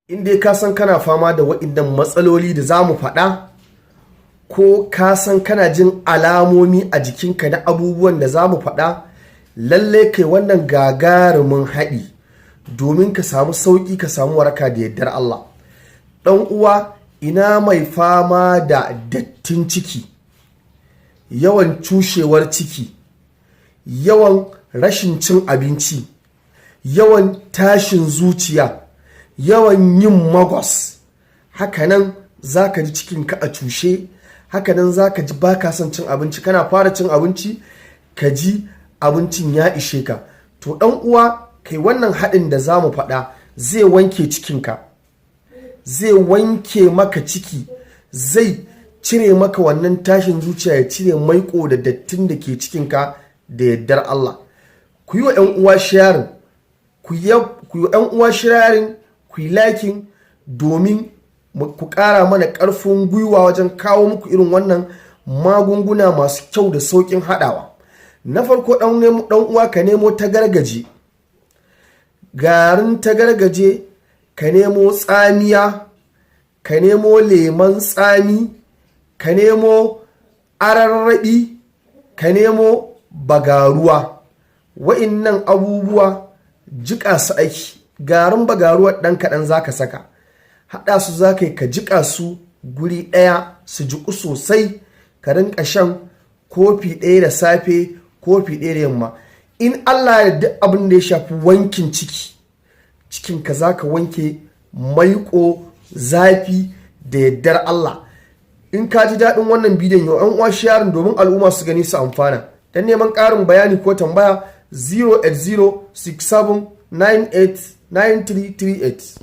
In dai ka san kana fama da waɗannan matsaloli da za mu faɗa, ko ka san kana jin alamomi a jikinka na abubuwan da za mu faɗa, lalle kai wannan gagarumin haɗi domin ka samu sauƙi, ka samu waraka da yardar Allah. Ɗan uwa, ina mai fama da dattin ciki, yawan cushewar ciki, yawan rashin cin abinci, yawan tashin zuciya, yawan yin magos, hakanan za ka ji cikinka a cushe, hakanan za ka ji ba ka son cin abinci, kana fara cin abinci ka ji abincin ya ishe ka. To ɗan uwa, kai wannan haɗin da za mu faɗa zai wanke cikinka, zai wanke maka ciki, zai cire maka wannan tashin zuciya, ya cire maiko da dattin da ke cikinka da yardar Allah. Ku yi wa 'yan uwa sharing, ku yi wa 'yan uwa sharing, ku yi liking domin ku ƙara mana ƙarfin gwiwa wajen kawo muku irin wannan magunguna masu kyau da sauƙin haɗawa. Na farko, ɗan uwa, ka nemo tagargaje, garin tagargaje, ka nemo tsamiya, ka nemo lemon tsami, ka nemo ararraɓi, ka nemo bagaruwa. Wa'innan abubuwa jiƙa su aiki. Garin bagaruwa ɗan kaɗan za ka saka, haɗa su za ka yi, ka jiƙa su guri ɗaya su jiƙu sosai. Ka rinƙa shan kofi 1 da safe, kofi 1 da yamma. In Allah ya duk abin da ya shafi wankin ciki, cikinka za ka wanke maiƙo, zafi da yardar Allah. In ka ji daɗin wannan bidiyon, yau 'yan uwa sharing domin al'umma su gani su amfana. Don neman ƙarin bayani ko tambaya, 08067989338.